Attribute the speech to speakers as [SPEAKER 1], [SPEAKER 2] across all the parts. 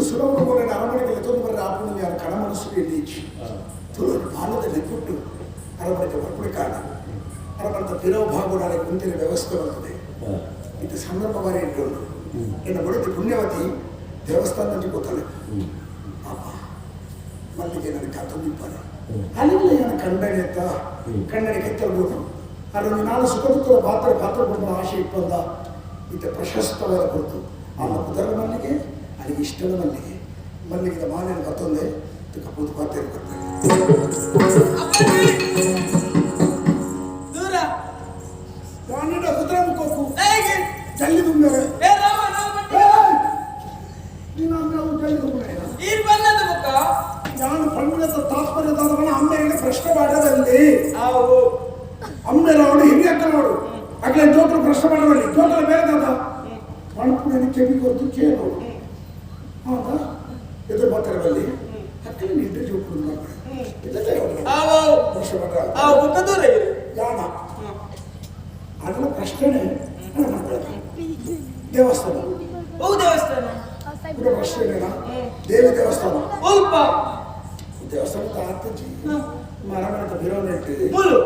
[SPEAKER 1] ಸುಲಭ ಬೋಲನ ಅರಮನೆಗೆ ಎತ್ತೊಂದು ಬರ್ರೆ ಆಪುಂಡು ಯಾರು ಕಣ ಮನಸ್ಸು ಎಣ್ಣೀಚಿ ತುಳು ಬಾಲದ ನೆಕ್ಕುಟ್ಟು ಅರಮನೆಗೆ ಬರ್ಪುಡಿ ಕಾರಣ ಅರಮನೆದ ಪಿರವು ಭಾಗುಡಾರೆ ಕುಂತಿನ ವ್ಯವಸ್ಥೆ ಬರ್ತದೆ. ಇದು ಸಂದರ್ಭ ಬಾರಿ ಇಟ್ಟುಂಡು ಎನ್ನ ಬಡಿತಿ ಪುಣ್ಯವತಿ ದೇವಸ್ಥಾನದಲ್ಲಿ ಗೊತ್ತಲ್ಲ ಪಾಪ ಮಲ್ಲಿಗೆ ನನಗೆ ಕತ್ತೊಂದಿಪ್ಪಾರೆ ಅಲ್ಲಿಲ್ಲ ಏನು ಕಂಡಣಿ ಅಂತ ಕಣ್ಣಡಿ ಕೆತ್ತಲ್ಬೋದು. ಅದೊಂದು ನಾನು ಸುಖ ದುಃಖದ ಪಾತ್ರ ಪಾತ್ರ ಕೊಡುವ ಆಶೆ ಇಪ್ಪಂದ ಇತ್ತ ಪ್ರಶಸ್ತವಾದ ಕೊಡ್ತು ಅಲ್ಲ ಕುದರ ಮಲ್ಲಿಗೆ ಅಲ್ಲಿಗೆ ಇಷ್ಟದ ಮಲ್ಲಿಗೆ ಮಲ್ಲಿಗೆದ ಮಾಲಿನ ಮತ್ತೊಂದೇ ಕಪ್ಪುದು ಪಾತ್ರ ಬರ್ತಾರೆ.
[SPEAKER 2] ದೂರ.
[SPEAKER 1] ನಾನಿಡ ಕುದುರೆ ಮುಖಕ್ಕೂ
[SPEAKER 2] ಹೇಗೆ?
[SPEAKER 1] ಜಲ್ಲಿ ತುಂಬೇರೆ.
[SPEAKER 2] ಏ ರಾಮ, ನಾವು ಬಂದೆ.
[SPEAKER 1] ನೀನು ಅಂದ್ರೆ ಅವು ಜಲ್ಲಿ ತುಂಬೇರೆ.
[SPEAKER 2] ಈ ಬಂದದ್ದು ಬುಕ್ಕ.
[SPEAKER 1] ನಾನು ಪಂಡಿತ ತಾತ್ಪರ್ಯದಾದವನ ಅಮ್ಮೆಗೆ ಪ್ರಶ್ನೆ ಮಾಡದಲ್ಲಿ.
[SPEAKER 2] ಅವು.
[SPEAKER 1] ಅಮ್ಮೆರವಳು ಹಿರಿಯಕ್ಕನವಳು ಅಗ್ಲೇ ಜೋಕರು ಪ್ರಶ್ನೆ ಮಾಡಬಲ್ಲಿ ಜೋಕರ ಬೇರೆ ದಾದ ಪಣಪುಣಿ ಕೆಬಿ ಕೊರ್ತು ಕೇಳು ಹೌದಾ ಎದುರು ಬರ್ತಾರೆ ಬಲ್ಲಿ ಅಕ್ಕಲಿ ನಿದ್ದೆ ಜೋಕರು ಮಾಡ್ತಾರೆ.
[SPEAKER 2] ಅವು.
[SPEAKER 1] ಪ್ರಶ್ನೆ ಮಾಡ್ರ.
[SPEAKER 2] ಅವು ಬುಕ್ಕ ದೂರ ಇರು.
[SPEAKER 1] ಯಾಣ ಅದನ್ನ ಪ್ರಶ್ನೆ ಮಾಡ್ಕೊಳ್ಳೋದು ದೇವಸ್ಥಾನ.
[SPEAKER 2] ಹೋಗು ದೇವಸ್ಥಾನ.
[SPEAKER 1] ಕೂಡ ಪ್ರಶ್ನೆನೇನಾ ದೇವಿ ದೇವಸ್ಥಾನ.
[SPEAKER 2] ಹೋಗಪ್ಪ.
[SPEAKER 1] ದೇವಸ್ಥಾನದ ಆತಜಿ ಮರಮನದ ಬಿರೋನೆಟ್ಟಿ.
[SPEAKER 2] ಮೂರು.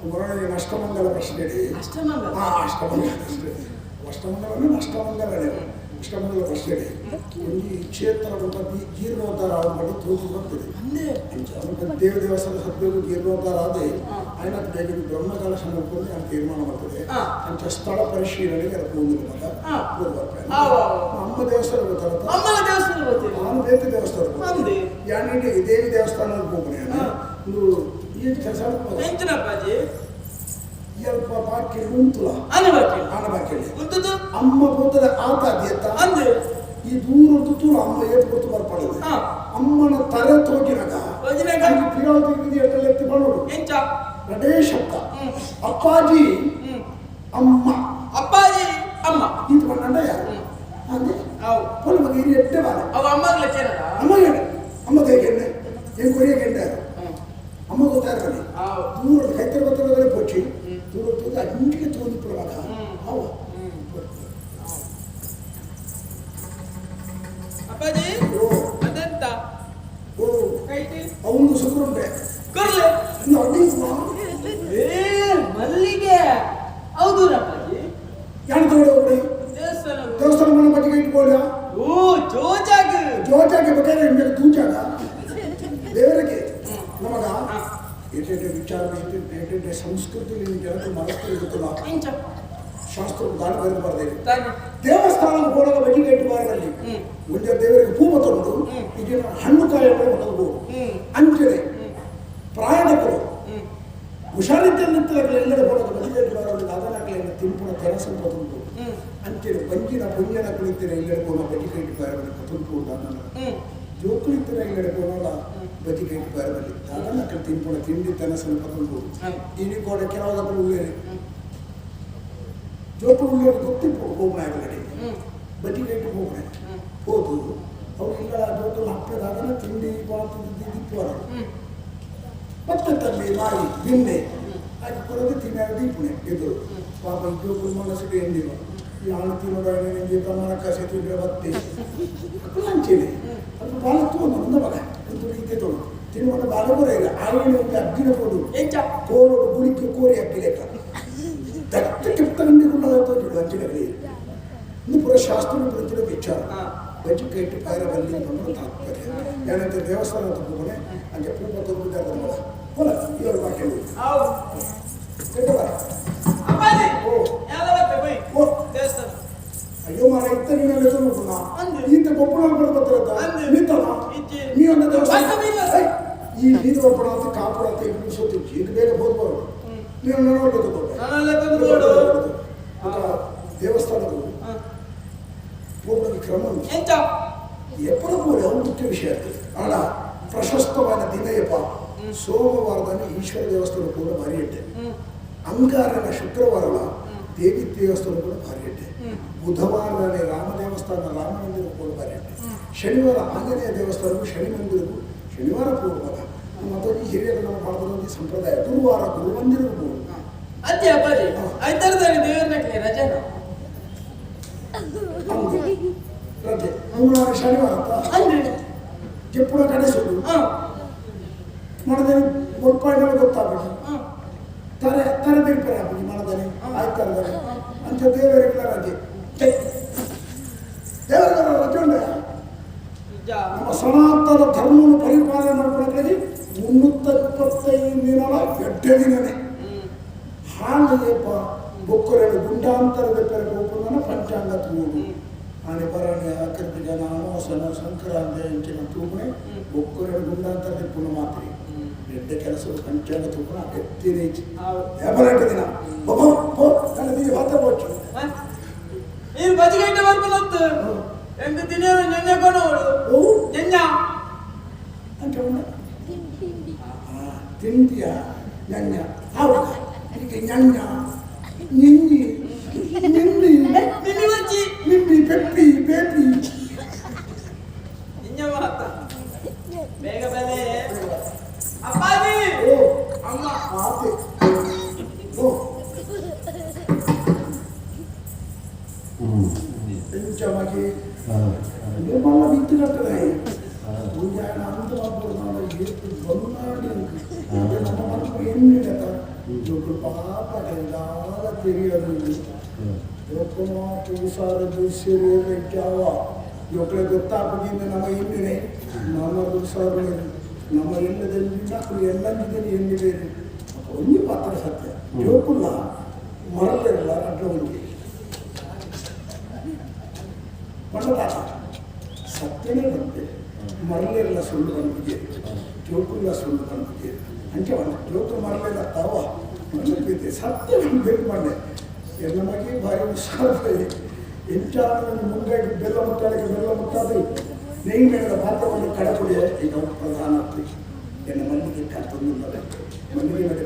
[SPEAKER 1] ಮುರಳಿಗೆ ನಷ್ಟಮಂಗಲ ಪ್ರಶ್ನೆ.
[SPEAKER 2] ಅಷ್ಟಮಂಗಲ.
[SPEAKER 1] ಆ ಅಷ್ಟಮಂಗಲ ಪ್ರಶ್ನೆ, ಅಷ್ಟಮಂಗಲ ಅಷ್ಟಮಂಗಲನೇ ಅಷ್ಟಮಂಗಲ ಪ್ರಶ್ನೆ. ಒಂದು ಕ್ಷೇತ್ರ ಜೀರ್ಣೋದ್ಧಾರ ಆಗುವ ತೂತು ಬರ್ತದೆ.
[SPEAKER 2] ಅಂದೆ.
[SPEAKER 1] ದೇವ ದೇವಸ್ಥಾನ ಸದ್ಯಕ್ಕೂ ಜೀರ್ಣೋದ್ಧಾರ ಆದ ఆయన ಬೇಗ ಬ್ರಹ್ಮಕಲಶ ಮಾಡ್ಕೊಂಡು ನಾನು ತೀರ್ಮಾನ ಮಾಡ್ತದೆ. ಅಂಚ ಸ್ಥಳ ಪರಿಶೀಲನೆಗೆ ಅದಕ್ಕೆ ಮುಂದಿನ ಮಗ
[SPEAKER 2] ಅವು ಅವು.
[SPEAKER 1] ಅಮ್ಮ ದೇವಸ್ಥಾನ ಗೊತ್ತಲ್ಲ.
[SPEAKER 2] ಅಮ್ಮನ ದೇವಸ್ಥಾನ ಗೊತ್ತಿಲ್ಲ.
[SPEAKER 1] ನಾನು ಬೇತೆ ದೇವಸ್ಥಾನ.
[SPEAKER 2] ಅಂದೆ.
[SPEAKER 1] ಯಾನಿಂಡಿ ದೇವಿ ದೇವಸ್ಥಾನ ಹೋಗ್ರೆ ಒಂದು ಈ ಕೆಲಸ.
[SPEAKER 2] ಎಂಚಿನಪ್ಪಾಜಿ?
[SPEAKER 1] ಅಲ್ಪ ಬಾಕಿ ಉಂತುಲ.
[SPEAKER 2] ಅನ್ನ ಬಾಕಿ.
[SPEAKER 1] ಆನ ಬಾಕಿ.
[SPEAKER 2] ಉಂಟುದು.
[SPEAKER 1] ಅಮ್ಮ ಪೋತದ ಆತ ಅದ್ಯತ್ತ.
[SPEAKER 2] ಅಂದೆ.
[SPEAKER 1] ಈ ದೂರ ತುಳು ಅಮ್ಮ ಏಟ್ ಕೊಡ್ತು ಬರ್ಪಡದೆ. ಅಮ್ಮನ ತಲೆ ತೋಜಿನಾಗ
[SPEAKER 2] ತೋಜಿನಾಗ?
[SPEAKER 1] ಅಲ್ಲಿ ಪಿರಾವ್ ತಿರುಗಿ ಎಟ್ಟಲ್ಲಿ ಎತ್ತಿ ಮಾಡೋಡು.
[SPEAKER 2] ಎಂಚ?
[SPEAKER 1] ರಡೇ ಶಬ್ದ ಅಪ್ಪಾಜಿ ಅಮ್ಮ.
[SPEAKER 2] ಅಪ್ಪಾಜಿ ಅಮ್ಮ.
[SPEAKER 1] ಇದು ಬಂಡ ಯಾರು ಅಂದೆ.
[SPEAKER 2] ಅವು.
[SPEAKER 1] ಪೊಲ ಮಗ ಇರಿ ಎಟ್ಟೆ ಬಾಲ.
[SPEAKER 2] ಅವು ಅಮ್ಮಗ್ಲ ಚೇನದ.
[SPEAKER 1] ಅಮ್ಮ ಹೇಳಿ ಅಮ್ಮ ತೇಗೆಣ್ಣೆ ಏನು ಕೊರಿಯ ಗೆಂಡೆ ಅಮ್ಮ ಗೊತ್ತಾಗ್ತದೆ.
[SPEAKER 2] ಅವು.
[SPEAKER 1] ದೂರದ ಕೈತರ ಬತ್ತಲದಲ್ಲೇ ಪೊಚ್ಚಿ ದೂರ ತೂದು ಅಂಜಿಗೆ ತೋದು ಮಗ ಅವ.
[SPEAKER 2] ಅಪ್ಪಾಜಿ.
[SPEAKER 1] ಓ.
[SPEAKER 2] ಅದೆಂತ?
[SPEAKER 1] ಓ.
[SPEAKER 2] ಕೈಟಿ.
[SPEAKER 1] ಅವನು ಸುಕರುಂಟೆ.
[SPEAKER 2] ಕೊರ್ಲೆ. ಏ ಮಲ್ಲಿಗೆ ಹೌದು ಅಪ್ಪಾಜಿ.
[SPEAKER 1] ಯಾರು ತಗೊಳ್ಳಿ?
[SPEAKER 2] ದೇವಸ್ಥಾನ.
[SPEAKER 1] ದೇವಸ್ಥಾನ ಮನೆ ಮಟ್ಟಿಗೆ ಇಟ್ಕೊಳ್ಳ.
[SPEAKER 2] ಓ ಜೋಜಾಗ.
[SPEAKER 1] ಜೋಜಾಗೆ ಬೇಕಾದ್ರೆ ನಿಮಗೆ ತೂಜಾಗ ದೇವರಿಗೆ ನಮಗ ಏಟೇಟೆ ವಿಚಾರ ಏಟೇಟೆ ಸಂಸ್ಕೃತಿ ಜನತೆ ಮನಸ್ಸು ಗೊತ್ತಿಲ್ಲ.
[SPEAKER 2] ಎಂಚ?
[SPEAKER 1] ಶಾಸ್ತ್ರ ದಾನ ಬರೆದು ಬರ್ದೇನೆ.
[SPEAKER 2] ತಾನೆ.
[SPEAKER 1] ದೇವಸ್ಥಾನದ ಹೋದಾಗ ಬಜಿಗೆ ಇಟ್ಟು ಬಾರದಲ್ಲಿ ಮುಂಜೆ ದೇವರಿಗೆ ಹೂ ತಂದು ಈಗಿನ ಹಣ್ಣು ಕಾಯಿಗಳು ಮೊದಲು ಅಂಚನೆ ಪ್ರಾಯದಕ್ಕರು ಹುಷಾರಿದ್ದಲ್ಲಿತ್ತಲಾಗಲಿ ಎಲ್ಲರ ಹೋದಾಗ ಬಜಿಗೆ ಇಟ್ಟು ಬಾರದಲ್ಲಿ ದಾದನಾಗಲಿ ತಿಂಪುಣ ತೆರಸು ಪತಂದು ಅಂಚನೆ ಬಂಜಿನ ಪುಣ್ಯನ ಕುಳಿತಿರ ಇಲ್ಲಡೆ ಹೋದ ಬಜಿಗೆ ಇಟ್ಟು ಬಾರದಲ್ಲಿ ಪತಂಪು ದಾದನ ಜೋಕುಳಿತ್ತಿರ ಇಲ್ಲಡೆ ಹೋದಾಗ ಬಜಿಗೆ ಇಟ್ಟು ಬಾರದಲ್ಲಿ ದಾದನಾಕಲಿ ತಿಂಪುಣ ತಿಂಡಿ ತೆನಸನ್ನು ಪತಂದು ಇನಿ ಕೋಡ ಕೆಲವು ಉಳ್ಳೇರಿ ಜೋಕುಳು ಉಳ್ಳೇರಿ ಗೊತ್ತಿಪ್ಪು ಹೋಗೋಣ ಆಗಲಡಿ ಬಜ್ಜಿಗೆ ಇಟ್ಟು ಹೋಗೋಣ ಹೋದು ಅವ್ರು ಇಲ್ಲ ಜೋಕುಲು ಹಪ್ಪದಾಗನ ತಿಂಡಿ ದಿಪ್ಪು ಮತ್ತೆ ತಲ್ಲಿ ಮಾರಿ ಬಿನ್ನೆ ಹಾಕಿ ಕೊಡೋದು ತಿನ್ನ ದೀಪುಣೆ ಎದುರು ಪಾಪ ಜೋಕುಲು ಮನಸ್ಸಿಗೆ ಎಂದಿಲ್ಲ ಈ ಹಾಳು ತಿನ್ನೋದು ನಿಮಗೆ ಪ್ರಮಾಣ ಕಸೆ ತಿಂದ್ರೆ ಬತ್ತೆ ಅಂಚೇನೆ ಅದು ಬಾಲ ತೋದು ಅಂದ ಮಗ ಒಂದು ರೀತಿ ತೋಡು ತಿನ್ನುವಂತ ಬಾಲ ಕೂಡ ಇಲ್ಲ ಆಯಿನ ಒಂದು ಅಗ್ಗಿನ ಕೊಡು
[SPEAKER 2] ಎಂಚ?
[SPEAKER 1] ಕೋರೋಡು ಗುಳಿಕ್ಕೆ ಕೋರಿ ಅಕ್ಕಿಲೆಕ್ಕ ದಟ್ಟ ಕೆಪ್ತಗಂಡಿ ಗುಂಡದ ತೋಜಿಡು ಅಂಚಿನಲ್ಲಿ ಇನ್ನು ಪೂರ ಶಾಸ್ತ್ರ ಪ್ರತಿರ ವಿಚಾರ ಬಜ್ಜಿ ಇಟ್ಟು ಪೈರಬಲ್ಲಿ ನಮ್ಮ ತಾತ್ಪರ್ಯ ಏನಂತ ದೇವಸ್ಥಾನ ತಪ್ಪುಕೊನೆ ಅಂಚೆ ಪೂಪ ತಪ್ಪುದಾರ ಹೋಲ ಇವರು ಬಾಕಿ
[SPEAKER 2] ಅವು.
[SPEAKER 1] ಕೆಟ್ಟವರ.
[SPEAKER 2] ಅಪ್ಪಾಜಿ.
[SPEAKER 1] ಓ.
[SPEAKER 2] ಎಲ್ಲ ಬತ್ತೆ ಬೈ.
[SPEAKER 1] ಓ.
[SPEAKER 2] ದೇವಸ್ಥಾನ.
[SPEAKER 1] ಅಯ್ಯೋ ಮಾರ ಇತ್ತ ನೀನೆಲ್ಲ ತೋರುಪುನ.
[SPEAKER 2] ಅಂದೆ.
[SPEAKER 1] ಈತ ಕೊಪ್ಪಳ ಬರ್ಬತ್ತಿರತ್ತ.
[SPEAKER 2] ಅಂದೆ.
[SPEAKER 1] ನಿಂತನ.
[SPEAKER 2] ಇಜ್ಜಿ.
[SPEAKER 1] ನೀ ಒಂದು ದೇವಸ್ಥಾನ
[SPEAKER 2] ಬಸ್ಸು ಇಲ್ಲ.
[SPEAKER 1] ಏಯ್, ಈ ನೀರು ಬರ್ಪಣ ಅಂತ ಕಾಪುರ ಅಂತ ಇಬ್ರು ಸೋತಿ ಈಗ ಬೇಗ ಹೋದ್ ಬರೋದು ನೀನು ನೋಡ್ಬೇಕು.
[SPEAKER 2] ನಾನೆಲ್ಲ ಬಂದು ನೋಡು.
[SPEAKER 1] ದೇವಸ್ಥಾನಗಳು ಹೋಗೋದಕ್ಕೆ ಕ್ರಮ ಉಂಟು.
[SPEAKER 2] ಎಂಚ?
[SPEAKER 1] ಎಪ್ಪಡ ಪೂರ ಮುಖ್ಯ ವಿಷಯ ಆಣ ಪ್ರಶಸ್ತವಾದ ದಿನ ಯಪ್ಪ ಸೋಮವಾರದಲ್ಲಿ ಈಶ್ವರ ದೇವಸ್ಥಾನ ಕೂಡ ಭಾರಿ ಇಟ್ಟೆ ಅಂಗಾರನ ಶುಕ್ರವಾರ ದೇವಿ ದೇವಸ್ಥಾನ ಕೂಡ ಭಾರಿ ಇಟ್ಟೆ ಬುಧವಾರನೇ ರಾಮ ದೇವಸ್ಥಾನ ರಾಮ ಮಂದಿರ ಕೂಡ ಭಾರಿ ಇಟ್ಟೆ ಶನಿವಾರ ಆಂಜನೇಯ ದೇವಸ್ಥಾನಕ್ಕೂ ಶನಿ ಮಂದಿರಕ್ಕೂ ಶನಿವಾರ ಪೂರ್ವದ ಮತ್ತೊಂದು ಹಿರಿಯರು ನಮ್ಮ ಭಾರತದಲ್ಲಿ ಸಂಪ್ರದಾಯ ಗುರುವಾರ ಗುರುಮಂದಿರಕ್ಕೂ
[SPEAKER 2] ಅತ್ತೆ ಅಪ್ಪಾಜಿ ಐತರದಲ್ಲಿ ದೇವರನ್ನ ರಜೆನ.
[SPEAKER 1] ಅಂದು ರಜೆ ಮಂಗಳವಾರ ಶನಿವಾರ
[SPEAKER 2] ಅಂದ್ರೆ
[SPEAKER 1] ಜಪ್ಪುಡ ಕಡೆ ಸುಳ್ಳು ಮನದಲ್ಲಿ ಮುಲ್ಪಾಯಿನಲ್ಲಿ ಗೊತ್ತಾಗಬೇಕು ತರೆ ತರೆ ತಿರ್ಪರೆ ಹಾಕಿ ಮನದಲ್ಲಿ ಆಯ್ತಾರೆ ಅಂತ ದೇವರಿಗೆಲ್ಲ ರಜೆ. ದೇವರಿಗೆಲ್ಲ ರಜೆ ಉಂಟು. ನಮ್ಮ ಸನಾತನ ಧರ್ಮವನ್ನು ಪರಿಪಾಲನೆ ಮಾಡ್ಕೊಳ್ಳೋಕೆ 325 ದಿನಗಳ ಎಡ್ಡೆ ದಿನನೇ ಹಾಂಗೇಪ ಬೊಕ್ಕರೆಡು ಗುಂಡಾಂತರದ ಪೆರಗು ಒಪ್ಪುನ ಪಂಚಾಂಗ ತೂಡು ಆನೆ ಬರಣೆ ಆಕೃತಿ ಜನ ಅಮಾವಾಸ್ಯನ ಸಂಕ್ರಾಂತಿ ಇಂಚಿನ ತೂಪಣೆ ಬೊಕ್ಕರೆಡು ಗುಂಡಾಂತರದ ಪುಣ್ಯ ಮಾತ್ರೆ ಎಡ್ಡೆ ಕೆಲಸ ಪಂಚಾಂಗ ತೂಪಣ ಎತ್ತಿನ ಎಬರೆಡ್ಡೆ ದಿನ ಬೊಬ್ಬ ಬೊ ನನ್ನ ದಿನ ಮಾತ್ರ ಬೋಚು.
[SPEAKER 2] ನೀನು ಬಜಗಂಟೆ ಬರ್ಪಲತ್ತು ಎಂಟು ದಿನ ನೆನ್ನೆ ಕೊಡೋಳು.
[SPEAKER 1] ಓ.
[SPEAKER 2] ನೆನ್ನ.
[SPEAKER 1] ಅಂತ ತಿಂಡಿಯ ഞഞ്ഞ ಆವಾಗ ಈಗ ഞഞ്ഞ ನಿನ್ನಿ ನಿನ್ನಿ.
[SPEAKER 2] ನಿನ್ನೆ ಬಚ್ಚಿ.
[SPEAKER 1] ನಿನ್ನಿ ಪೆಪ್ಪಿ ಬೇಬಿ.
[SPEAKER 2] ನಿನ್ನೆ ಮಾತ ಬೇಗ ಬೆಲೆ ಅಪ್ಪಾಜಿ.
[SPEAKER 1] ಓ.
[SPEAKER 2] ಅಮ್ಮ.
[SPEAKER 1] ಆತೆ ಓ ಎಂಚವಾಗಿ ಮಲ್ಲ ಬಿತ್ತು ಕಟ್ಟದೆ ಪೂಜಾಯಣ ಅಂತ ಮಾಡ್ಬೋದು. ನಾವು ಏತು ಬಂದಾಡಿ ನಮ್ಮ ಮನಸ್ಸು ಎಣ್ಣಿಡತ ಜೋಕುಲು ಪಾಪ ದಾಲ ತೆರಿಯದು ಜೋಕುಮ ಪೂಸಾರದು ಸಿರಿಯ ಜೋಕುಲೆ ಗೊತ್ತಾಪದಿಂದ ನಮ್ಮ ಎಣ್ಣಿನೆ ನಮ್ಮ ದುಸಾರು ನಮ್ಮ ಎಣ್ಣದಲ್ಲಿ ಎಲ್ಲಂಜಿದಲ್ಲಿ ಎಣ್ಣೆ ಬೇರೆ ಒಂಜಿ ಪಾತ್ರ ಸತ್ಯ ಜೋಕುಲ್ಲ ಮರಲಿರಲ್ಲ ಅಡ್ಡ ಒಂಜಿ ಪಂಡತಾತ ಸತ್ಯನೇ ಬಂತೆ ಮರಲಿರಲ್ಲ ಸುಳ್ಳು ಬಂದಿದೆ ಜೋಕುಲ್ಲ ಸುಳ್ಳು ಬಂದಿದೆ ಅಂಚೆ ಬಂದ ಜೋಕು ಮರಲಿಲ್ಲ ತಾವ ಮರಲಿದ್ದೆ ಸತ್ಯ ಬೇಕು ಬಂಡೆ ಎಲ್ಲ ಮಗೆ ಭಾರಿ ಹುಷಾರು ಎಂಚಾದ ಮುಂಗಾಗಿ ಬೆಲ್ಲ ಮುಟ್ಟಾಳಿಗೆ ಬೆಲ್ಲ ಮುಟ್ಟಾದ ನೆಯ್ ಮೇಳದ ಪಾತ್ರವನ್ನು ಕಡಪುಡಿಯ ಈಗ ಪ್ರಧಾನ ಎನ್ನ ಮಲ್ಲಿಗೆ ಕರ್ತೊಂದು ಮಲ್ಲಿಗೆ ಮೇಲೆ.